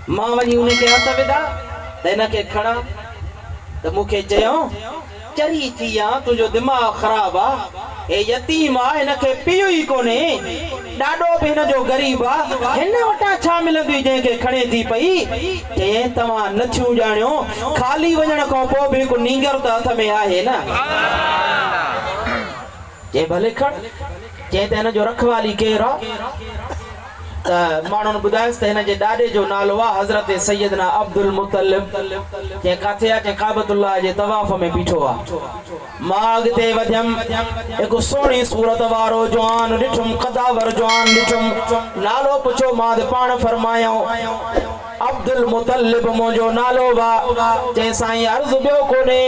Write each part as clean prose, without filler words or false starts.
مان وڃي ان کي هٿ وڌا ته هن کي کڻان ته مون کي چيائون، چري ٿي آن، تنهنجو دماغ خراب آ، هي يتيم آ، هن کي پيء ئي ڪونهي، ڏاڏو به هن جو غريب آ، هن وٽان ڇا ملندوئي جنهن کي کڻين ٿي پئي؟ چيائين، توهان نه ٿيون ڄاڻيو، خالي وڃڻ کان پوء به هڪ نينگر ته هٿ ۾ آهي نه. چيائين، ڀلي کڻ. چيائين ته هن جو رکوالي ڪير آ؟ ته ماڻهن ٻڌايس ته هن جي ڏاڏي جو نالو آ حضرت سيدنا عبدالمطلب. چيائين ڪاٿي آ؟ چيائين ڪعبة الله جي طواف ۾ بيٺو آ. مان اڳتي وڌيم، هڪ سهڻي صورت وارو جوان ڏٺم، قداور جوان ڏٺم، نالو پڇيومانس، پاڻ فرمايائون. عبدالمطلب منهنجو نالو وا. چيائين سائين عرض ٻيو ڪونهي،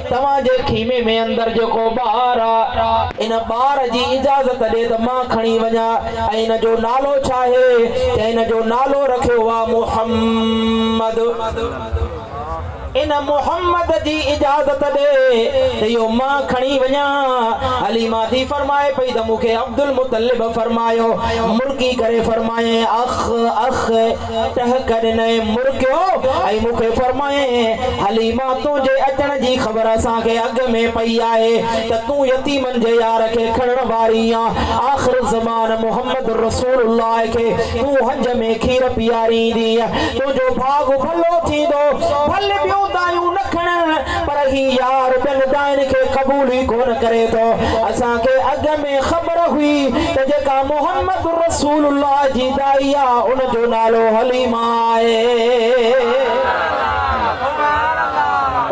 توهان جي خيمي ۾ اندر جيڪو ٻار آ، ان ٻار جي اجازت ڏي ته مان کڻي وڃان ۽ ان جو نالو ڇاهي؟ چيائين ان جو نالو رکيو آ محمد. ان محمد جي اجازت ڏي ته اهو مان کڻي وڃان. حليمه ٿي فرمائي پئي ته مون کي عبدالمطلب فرمايو. مرڪي ڪري فرمايائين اخ اخ ٽهڪ ڏنائين مرڪيو ۽ مون کي فرمايائين حليمه تنهنجي اچڻ جي خبر اسان کي اڳ ۾ پئي آهي ته تون يتيمن جي يار کي کڻڻ واري آن آخر الزمان محمد رسول الله کي تون هنج ۾ کير پياريندينء تنهنجو ڀاڳ ڀلو ٿيندو، ڀل ٻيون دايون نه کڻن، پر هي يار ٻين داين کي قبول ئي ڪونه ڪري ٿو. اسان کي اڳ ۾ خبر هئي ته جيڪا محمد رسول الله جي دائي آ، ان جو نالو حليمه آهي.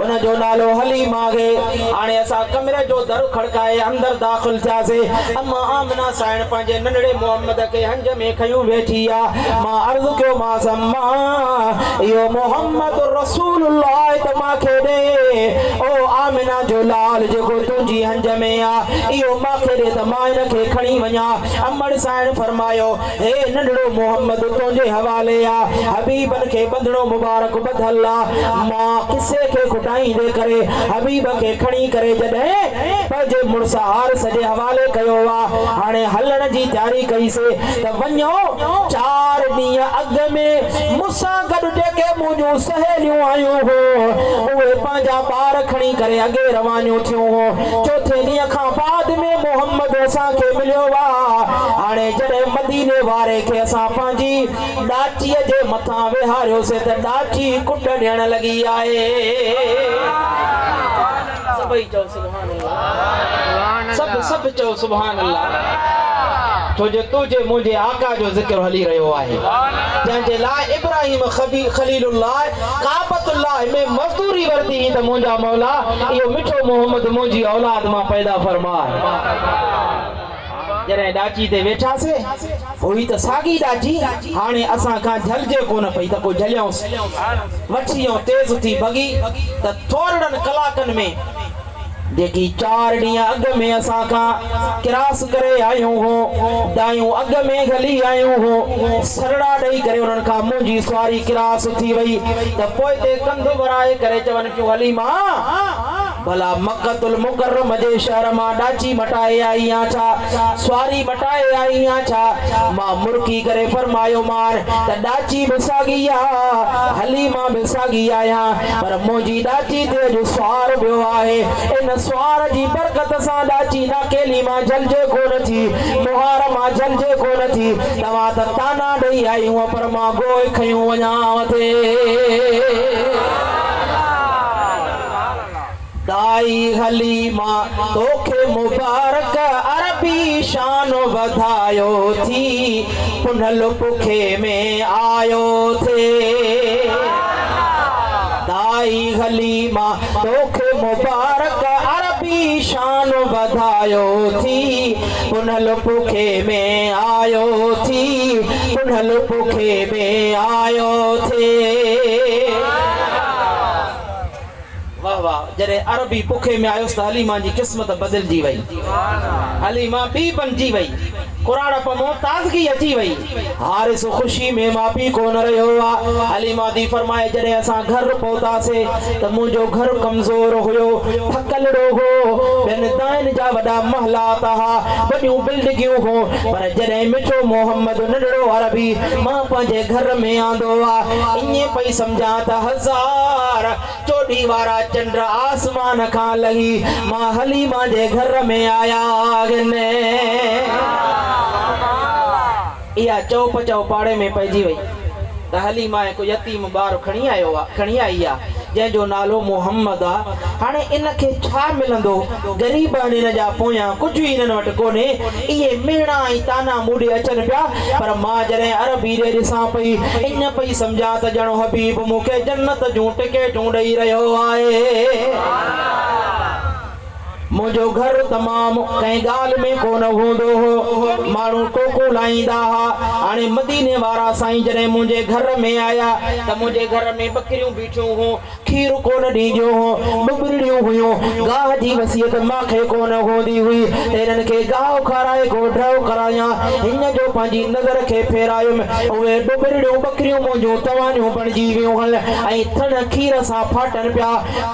ان جو نالو حليمه آهي. هاڻي اسان ڪمري جو در کڙڪائي اندر داخل ٿياسي. اما آمنه سائڻ پنهنجي ننڍڙي محمد کي هنج ۾ کنيون ويٺي آ. مان عرض ڪيومانس، اما! اهو محمد رسول الله ته مان کي ڏي. او آمنه جو لال جيڪو تنهنجي هنج ۾ آ، اهو مان کي ڏي ته مان ان کي کڻي وڃان. امڙ سائڻ فرمايو، هي ننڍڙو محمد تنهنجي حوالي آ. حبيبن کي ٻنڌڻو مبارڪ ٻڌل آ. مان قصي کي کٽائيندي ڪري حبيب کي کڻي ڪري جڏهن پنهنجي مڙس حارث جي حوالي ڪيو آ. هاڻي هلڻ جي تياري ڪئي سي ته وڃو چار ڏينهن اڳ ۾ مون سان گڏ جيڪي منهنجون سهيليون آيون هو اهي پنهنجا ٻار کڻي ڪري اڳي روانيون ٿيون هو. چوٿين ڏينهن کان بعد ۾ محمد اسان کي مليو آ. هاڻي جڏهن مديني واري کي اسان پنهنجي ڏاچيء جي مٿان ويهاريوسي ته ڏاچي ڪٽ ڏيڻ لڳي آهي. سڀئي چئو سبحان الله. سڀ سڀ چئو سبحان الله. ڇو جو تنهنجي منهنجي آقا جو ذڪر هلي رهيو آهي جنهن جي لاء ابراهيم خليل الله ڪعبة الله ۾ مزدوري ورتي هئي ته منهنجا مولا اهو مٺو محمد منهنجي اولاد مان پيدا فرماء. جڏهن ڏاچي تي ويٺاسي، هئي ته ساڳي ڏاچي، هاڻي اسان کان جهلجي ڪونه پئي ته ڪو جهليائونس. وٺي ۽ تيز ٿي ڀڳي ته ٿورڙن ڪلاڪن ۾ جيڪي چار ڏينهن اڳ ۾ اسان کان ڪراس ڪري آيون هو، دايون اڳ ۾ گهلي آيون هو، سرڙا ڏئي ڪري انهن کان منهنجي سواري ڪراس ٿي وئي ته پوئتي ڪنڌ ورائي ڪري چون پيون حليما! ڀلا مڪة المڪرمه جي شهر مان ڏاچي مٽائي آئي آن ڇا؟ سواري مٽائي آئي آن ڇا؟ مان مرڪي ڪري فرمايومان ته ڏاچي به ساڳي آ، حليما به ساڳي آهيان، پر منهنجي ڏاچي تي اڄ سوار ويو آهي، ان سوار جي برڪت سان ڏاچي ناڪيلي مان جهلجي ڪونه ٿي، مهار مان جهلجي ڪونه ٿي، توهان ته طعنا ڏئي آيون پر مان گوء کنيون وڃانء ٿي. دائي حليما توکي مبارڪ عربي شان وڌايو ٿي پنهل پکي ۾ آيو ٿي دائي حليما توکي مبارڪ عربي شان وڌايو ٿي پنهل پکي ۾ آيو ٿي پنهل پکي ۾ آيو ٿي. واه واه جڏهن عربي پکي ۾ آيس ته حليمان جي قسمت بدلجي وئي. حليمان ٻي بنجي وئي. ڪراڙپ مون تازگي اچي وئي. حارث خوشي ۾ ماپي ڪونه رهيو آ. حليمه ٿي فرمائي جڏهن اسان گهر پهتاسي ته منهنجو گهر ڪمزور هيو، ٿڪلڙو هو، ٻين داين جا وڏا محلات ها، وڏيون بلڊگيون هون، پر جڏهن مٺو محمد ننڍڙو عربي مان پنهنجي گهر ۾ آندو آ، ائين پئي سمجهان ته هزار چوڏهين وارا چنڊ آسمان کان لهي مان حليمه جي گهر ۾ آيا آهن. اها چئو پچئو پاڙي ۾ پئجي وئي ته حليمه هڪ يتيم ٻار کڻي آيو آ، کڻي آئي آ، جنهن جو نالو محمد آ. هاڻي ان کي ڇا ملندو؟ غريب آهن هن جا پويان ڪجهه ئي هنن وٽ ڪونهي. اهي مهڻا ۽ طعنا مون ڏي اچن پيا، پر مان جڏهن عربي ڏي ڏسان پئي، ائين پئي سمجهان ته ڄڻ حبيب مون کي جنت جون ٽڪيٽون ڏئي رهيو آهي. منهنجو گهر تمام ڪنهن ڳالهه ۾ ڪونه هوندو هو. ماڻهو ٽوڪون لائيندا ها. هاڻي مديني وارا سائين جڏهن منهنجي گهر ۾ آيا ته منهنجي گهر ۾ ٻڪريون بيٺيون هون. کير ڪونه ڏينديون هون، ٻٻرڙيون هيون. گاهه جي وصيت مان کي ڪونه هوندي هئي ته هنن کي گاهه کارائي ڪو ڍؤ ڪرايان. هن جو پنهنجي نظر کي ڦيرايم. اهي ٻٻرڙيون ٻڪريون منهنجون توانيون بڻجي ويون هن ۽ ٿڻ کير سان ڦاٽن پيا.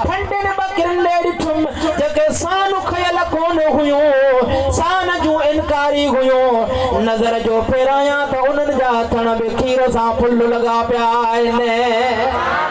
ڦنڊين ٻڪرين ڏي ڏٺم، جيڪي سان کنيل ڪونه هيون، سان جون انڪاري هيون. نظر جو ڦيرايان ته انهن جا ٿڻ به کير سان ڦل لڳا پيا آهن.